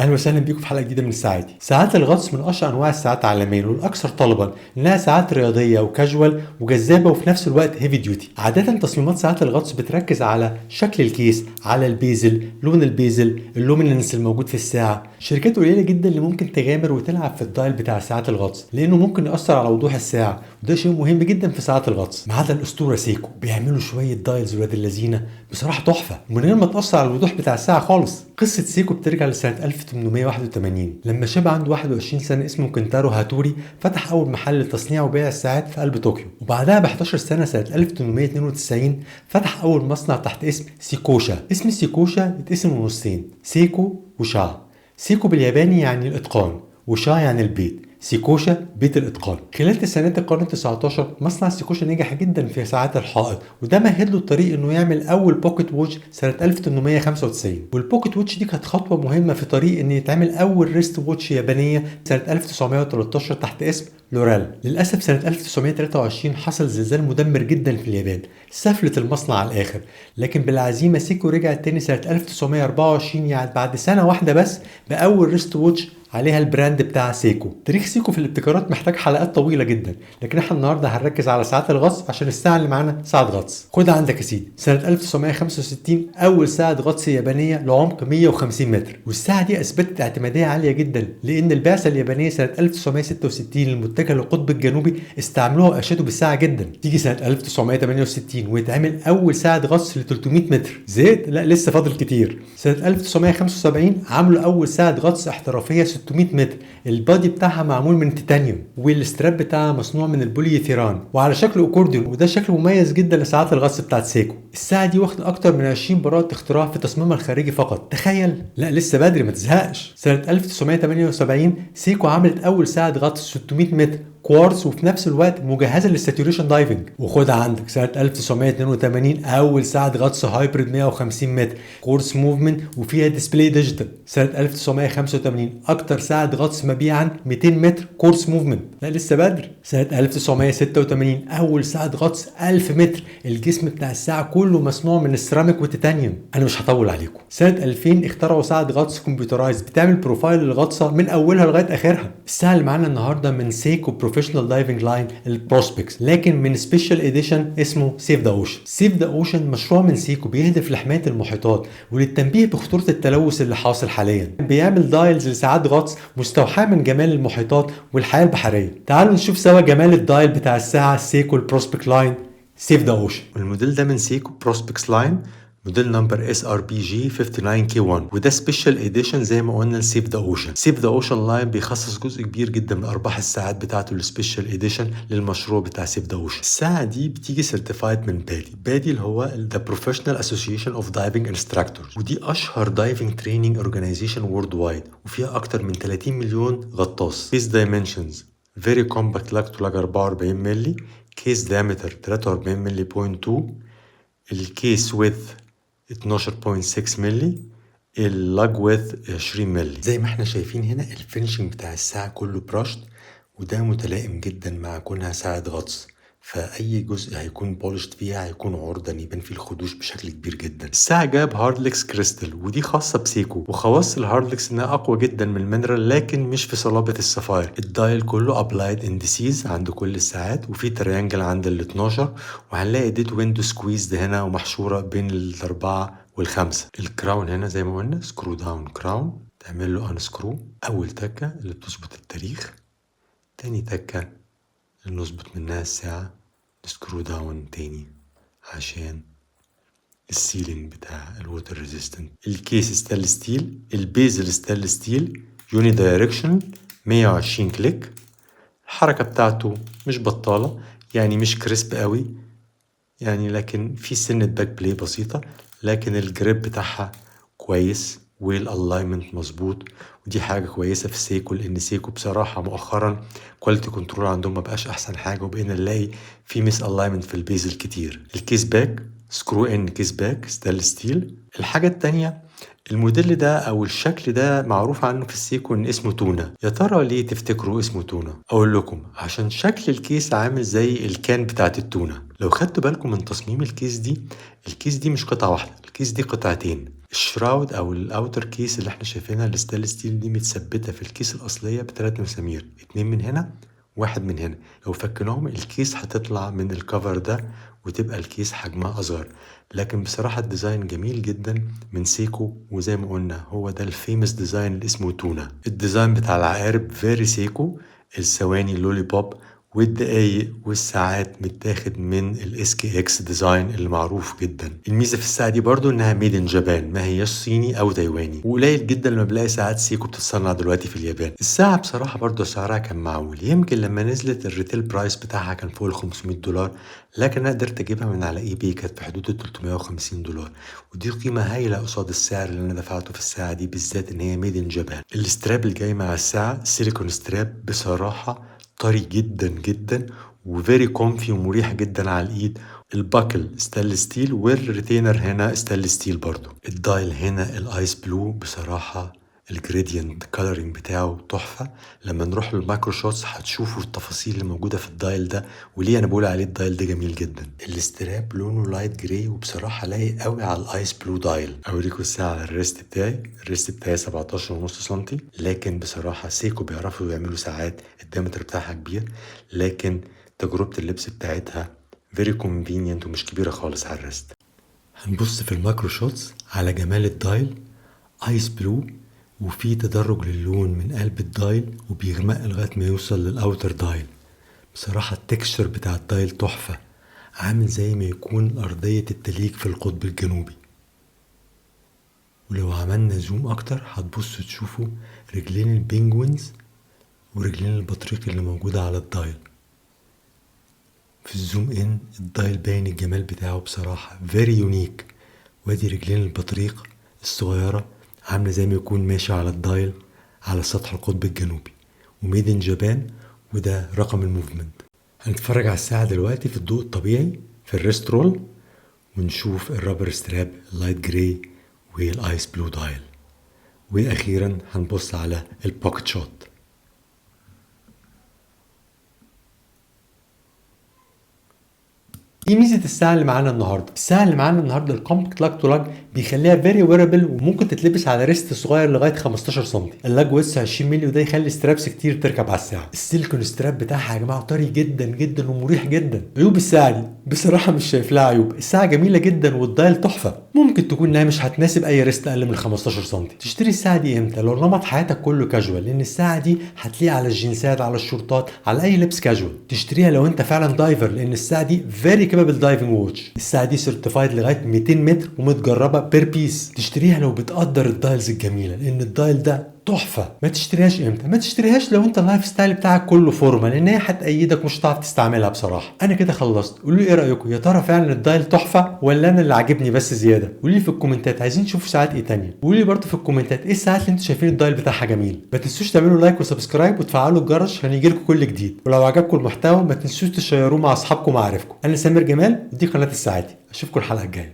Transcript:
اهلا وسهلا بيكم في حلقة جديدة من ساعاتي. ساعات الغطس من اشهر انواع الساعات عالميا والاكثر طلبا، انها ساعات رياضية وكاجوال وجذابه وفي نفس الوقت heavy duty. عادة تصميمات ساعات الغطس بتركز على شكل ال case، على ال bezel، لون ال bezel، ال luminance الموجود في الساعة. شركات قليله جدا اللي ممكن تغامر وتلعب في ال dial بتاع ساعات الغطس، لانه ممكن ياثر على وضوح الساعة، وده شيء مهم جدا في ساعات الغطس. ما عدا الاسطورة سيكو، بيعملوا شوية dials ولاد اللذينه بصراحة تحفة، ومن غير ما تاثر على الوضوح بتاع الساعة خالص. قصة سيكو بترجع لسنه 1881 لما شاب عنده 21 سنة اسمه كنتارو هاتوري فتح اول محل لتصنيع وبيع الساعات في قلب طوكيو، وبعدها ب 11 سنة سنة 1892 فتح اول مصنع تحت اسم سيكوشا. اسم سيكوشا يتقسم لنصين، سيكو وشا. سيكو بالياباني يعني الاتقان، وشا يعني البيت. سيكوشا بيت الاتقان. خلال تسعينات القرن 19 مصنع سيكوشا نجح جدا في ساعات الحائط، وده مهد له الطريق انه يعمل اول pocket watch سنة 1895. وال pocket watch دي كانت خطوة مهمة في طريق ان يتعمل اول wrist watch يابانية سنة 1913 تحت اسم لوريل. للاسف سنة 1923 حصل زلزال مدمر جدا في اليابان، سفلت المصنع على الاخر، لكن بالعزيمه سيكو رجعت تاني سنة 1924، يعني بعد سنة واحدة بس، باول wrist watch عليها ال brand بتاع سيكو. تاريخ سيكو في الابتكارات محتاج حلقات طويلة جدا، لكن احنا النهارده هنركز على ساعات الغطس عشان الساعة اللي معانا ساعة غطس. خد عندك يا سيدي، سنة 1965 اول ساعة غطس يابانية لعمق 150 متر، والساعة دي اثبتت اعتماديه عالية جدا، لان البعثة اليابانية سنة 1966 المتجهه للقطب الجنوبي استعملوها واشادوا بالساعة جدا. تيجي سنة 1968 ويتعمل اول ساعة غطس ل 300 متر. زهقت؟ لا لسه فاضل كتير. سنة 1975 عملوا اول ساعة غطس احترافية 600 متر، ال body بتاعها معمول من تيتانيوم، وال strap بتاعها مصنوع من البوليثيران وعلى شكل اكورديون، وده شكل مميز جدا لساعات الغطس بتاعت سيكو. الساعة دي واخده اكتر من 20 براءه اختراع في تصميمها الخارجي فقط، تخيل. لا لسه بدري ما تزهقش. سنة 1978 سيكو عملت اول ساعة غطس 600 متر كوارتز، وفي نفس الوقت مجهزة لل saturation diving. وخد عندك سنة 1982 اول ساعة غطس hybrid 150 متر quartz movement وفيها display digital. سنة 1985 اكتر ساعة غطس مبيعا 200 متر quartz movement. لا لسه بدري. سنة 1986 اول ساعة غطس 1000 متر، الجسم بتاع الساعة كله مصنوع من السيراميك والتيتانيوم. انا مش هطول عليكم. سنة 2000 اخترعوا ساعة غطس computerized بتعمل profile للغطسه من اولها لغاية اخرها. الساعة اللي معانا النهارده من سيكو professional diving line ال Prospex، لكن من special edition اسمه Save the Ocean. Save the Ocean مشروع من سيكو بيهدف لحماية المحيطات وللتنبيه بخطورة التلوث اللي حاصل حاليا. بيعمل dials لساعات غطس مستوحاة من جمال المحيطات والحياة البحرية. تعالوا نشوف سوا جمال ال dial بتاع الساعة سيكو ال Prospex line Save the Ocean. الموديل ده من سيكو Prospex line، model number SRPG 59 K 1، وده special edition زي ما قلنا ل Save the Ocean. Save the Ocean line بيخصص جزء كبير جدا من ارباح الساعات بتاعته ال special edition للمشروع بتاع Save the Ocean. الساعة دي بتيجي certified من PADI. PADI اللي هو the Professional Association of Diving Instructors، ودي اشهر diving training organization worldwide، وفيها اكتر من 30 مليون غطاس. case dimensions very compact، lug to lug 44 ملي، case diameter 43 ملي point 2، ال case width 12.6 ملي، ال lug width 20 ملي. زي ما احنا شايفين هنا ال finishing بتاع الساعة كله brushed، وده متلائم جدا مع كونها ساعة غطس، فأي جزء هيكون polished فيها هيكون عرضة ان يبان فيه الخدوش بشكل كبير جدا. الساعة جاية ب Hardlex crystal، ودي خاصة بسيكو، وخواص ال Hardlex انها اقوى جدا من ال mineral لكن مش في صلابة ال sapphire. ال dial كله applied indices عند كل الساعات، وفي triangle عند ال 12، وهنلاقي date window squeezed هنا ومحشورة بين الأربعة والخمسة. ال crown هنا زي ما قلنا screw down crown، تعمل له unscrew. أول تكة اللي بتظبط التاريخ، تاني تكة اللي نظبط منها الساعة، screw down تاني عشان ال sealing بتاع ال water resistant. ال case stainless steel، ال bezel stainless steel، unidirection، 120 click. الحركة بتاعته مش بطالة، يعني مش crisp قوي يعني، لكن في سنة back play بسيطة، لكن ال grip بتاعها كويس وال alignment مظبوط، ودي حاجة كويسة في سيكو، لأن سيكو بصراحة مؤخرا quality control عندهم ما بقاش أحسن حاجة، وبقينا نلاقي في misalignment في ال bezel كتير. ال case back screw in case back stainless steel. الحاجة التانية الموديل ده او الشكل ده معروف عنه في السيكو ان اسمه تونة. يا ترى ليه تفتكروا اسمه تونة؟ اقول لكم عشان شكل ال case عامل زي ال can بتاعت التونة. لو خدتوا بالكم من تصميم ال case دي، ال case دي مش قطعة واحدة، ال case دي قطعتين. ال shroud او ال outer case اللي احنا شايفينها ال stainless steel دي متثبته في ال case الاصلية بثلاث مسامير، 2 من هنا 1 من هنا. لو فكناهم ال case هتطلع من ال cover ده وتبقى ال case حجمها اصغر. لكن بصراحة ال design جميل جدا من سيكو، وزي ما قلنا هو ده ال famous design اللي اسمه تونة. ال design بتاع العقارب very Seiko، الثواني lollipop والدقايق والساعات متاخد من ال SKX design اللي معروف جدا. الميزة في الساعة دي برضو انها made in Japan، ما هياش صيني او تايواني، وقليل جدا لما بلاقي ساعات سيكو بتتصنع دلوقتي في اليابان. الساعة بصراحة برضو سعرها كان معقول، يمكن لما نزلت ال retail price بتاعها كان فوق ال $500، لكن انا قدرت اجيبها من على eBay كانت في حدود ال $350، ودي قيمة هايلة قصاد السعر اللي انا دفعته في الساعة دي، بالذات ان هي made in Japan. ال strap اللي جاي مع الساعة silicone strap بصراحة طري جدا جدا و very comfy ومريح جدا على الايد. ال buckle stainless steel وال retainer هنا stainless steel برضو. ال dial هنا ال ice blue، بصراحة ال gradient coloring بتاعه تحفة. لما نروح لل macro shots هتشوفوا التفاصيل اللي موجودة في ال dial ده وليه انا بقول عليه ال dial ده جميل جدا. ال strap لونه light gray وبصراحة لايق قوي على ال ice blue dial. اوريكم الساعة على ال wrist بتاعي، ال wrist بتاعي 17.5 سنتي، لكن بصراحة سيكو بيعرفوا يعملوا ساعات ال diameter بتاعها كبير، لكن تجربة اللبس بتاعتها very convenient ومش كبيرة خالص على ال wrist. هنبص في ال macro shots على جمال ال dial، ice blue وفي تدرج للون من قلب ال dial وبيغمق لغاية ما يوصل لل outer dial. بصراحة ال texture بتاع ال dial تحفة، عامل زي ما يكون أرضية التليج في القطب الجنوبي. ولو عملنا zoom أكتر هتبصوا تشوفوا رجلين ال penguins ورجلين البطريق اللي موجودة على ال dial. في ال zoom in ال dial باين الجمال بتاعه بصراحة very unique. وادي رجلين البطريق الصغيرة عاملة زي ما يكون ماشي على ال dial على سطح القطب الجنوبي، و made in Japan، وده رقم ال movement. هنتفرج على الساعة دلوقتي في الضوء الطبيعي في ال wrist roll، ونشوف ال rubber strap ال light gray وال ice blue dial، واخيرا هنبص على ال pocket shot. دي ميزة الساعة اللي معانا النهارده. الساعة اللي معانا النهارده ال compact lug to lug بيخليها very wearable وممكن تتلبس على wrist صغير لغاية 15 سم. ال lug width 20 مللي، وده يخلي straps كتير تركب على الساعة. ال silicone strap بتاعها يا جماعة طري جدا جدا ومريح جدا. عيوب الساعة دي بصراحة مش شايف لها عيوب، الساعة جميلة جدا وال dial تحفة. ممكن تكون انها مش هتناسب اي wrist اقل من 15 سم. تشتري الساعة دي امتى؟ لو نمط حياتك كله كاجوال، لان الساعة دي هتليق على الجينزات، على الشورتات، على اي لبس كاجوال. تشتريها لو انت فعلا diver، لان الساعة دي very capable diving watch. الساعة دي certified لغاية 200 متر ومتجربه per piece. تشتريها لو بتقدر ال dials الجميلة، لان ال dial ده تحفة. ما تشتريهاش امتى؟ ما تشتريهاش لو انت ال lifestyle بتاعك كله formal، لان هي هتقيدك مش هتعرف تستعملها بصراحة. انا كده خلصت، قولوا لي ايه رايكم؟ يا ترى فعلا ال dial تحفة ولا انا اللي عاجبني بس زيادة؟ قولوا لي في الكومنتات عايزين تشوفوا ساعات ايه تانية. قولوا لي برضه في الكومنتات ايه الساعات اللي انتوا شايفين ال dial بتاعها جميل. ما تنسوش تعملوا like و subscribe وتفعلوا الجرس عشان يجيلكم كل جديد. ولو عجبكم المحتوى ما تنسوش تشيروه مع اصحابكم ومعارفكم. انا سمير جمال ودي قناة الساعاتي، اشوفكم الحلقة الجاية.